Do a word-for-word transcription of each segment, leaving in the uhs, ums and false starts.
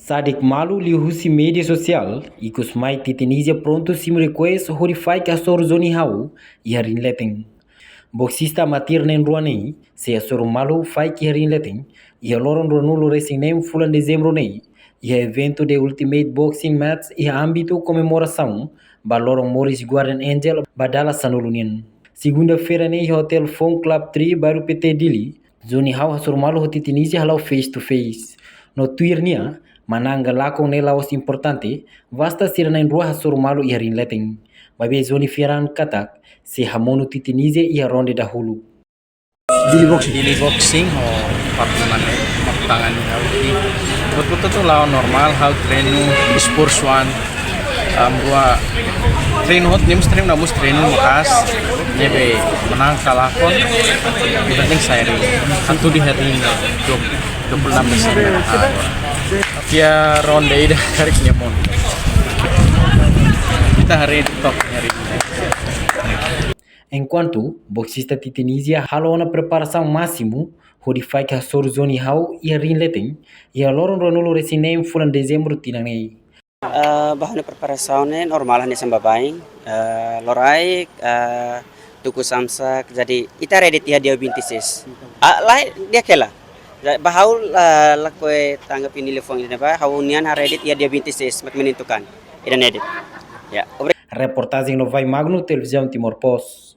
Sadik malu liuhusi média sosiál, ikus mai Titaniza prontu simu request hodi faik hasoru Johnny Hau iha ring leten. Boksista amatir na'in rua ne'e sei hasoru malu faik iha ring leten iha loron ruanulu resin neen fulan Dezembru ne'e, iha eventu The Ultimate Boxing Match iha ámbitu komemorasaun ba loron moris Guardian Angel ba dala sanulu nian. Segunda-feira ne'e iha Hotel Fun Club Tree, Bairru Pité, Dili, Johnny Hau hasoru malu ho Titaniza hala'o face to face. No tuir nia, manán ka lakon ne'e la'ós importante, basta sira na'in rua hasoru malu iha ring leten. Maibé Johnny fiar an katak sei hamonu Titaniza iha ronde dahuluk. Dili boxing. Dili boxing ho partner ne'e, mak tangan hau ki. Buat-buat atu la'o normal, hau treinu, sports one. Am rua treinu hot, ne'e mós treinu, ne'e mós treinu maka'as. Ne'ebé manán ka lakon, yang penting sai ring. Atu iha ring, dua puluh enam Desember. Ah, iha ronde ida karik nia monu. Ita haree di TikTok, haree. Enkuantu boksista Titaniza halo ona preparasaun másimu hodi faik hasoru Johnny Hau iha ring leten, iha loron ruanulu resin neen fulan Dezembru tinan ne'e. Eh, ba ha'u-nia preparasaun ne'e normál, hanesan baibain, eh, loraik, eh, tuku samsak, jadi ita ready iha dia vinte e seis. Ah, lae, di'ak hela. Ja-, ba ha'u, eh, lakohi tanggapan nia liafuan ida-ne'e ba, ha'u-nian ready iha dia vinte e seis, mak menentukan. Ida-ne'e de'it. Ya, obri- Reportajen Novai Magno, Televizaun Timor Post.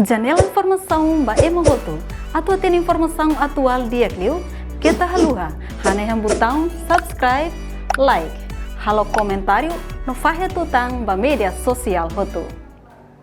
Janela informasaun ba ema hotu. Atu hatene informasaun atuál di'ak liu, keta haluha hanehan butaun subscribe, like, halo komentáriu no fahe tutan ba média sosiál hotu.